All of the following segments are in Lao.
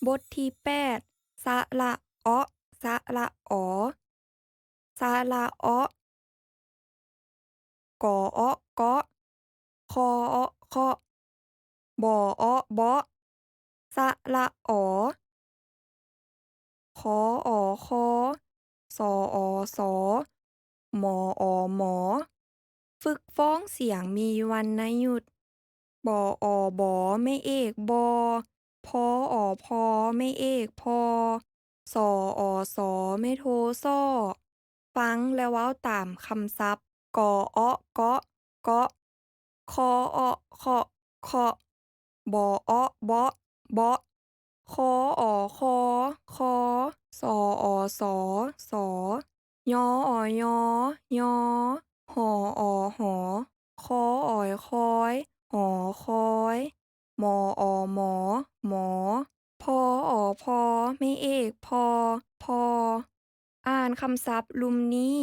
ບົດທີແປດ ສະຫຼະເອາະ ສະຫຼະອໍ ສະຫຼະເອາະ ກອເອາະເກາະ ຄອເອາະເຄາະ ບອເອາະເບາະ ສະຫຼະອໍ ຂໍອອຂໍ ສອອສອ ໝອອໝອ ຝຶກຟ້ອງສຽງມີວັນນະຍຸດ ບອອບ ແມ່ເອກ ບໍ ພໍອພ ແມ່ເອກ ພໍ ສອອສ ແມ່ໂທ ສໍ ຟັງ ແລະ ເວົ້າຕາມຄຳສັບ ກອເອາະເກາະ ເກາະ ຄອເອາະເຄາະ ເຄາະ ບອເອາະເບາະ ເບາະ ຄອອຄອ ຄອ ສອອສ ສອ ຍອອຍ ຍອ ຫອອຫອ ຄອອຍ ຄອຍ ຫອຄອຍ ມອອມ ໝອ ພອອພ ແມ່ເອກ ພໍ ພໍ ອ່ານຄຳສັບລຸ່ມນີ້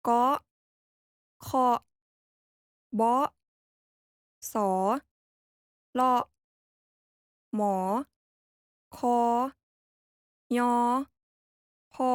ເກາະ ເຄາະ ເບາະ ສອ ເລາະ ໝອ ຄອ ຍອ ພໍ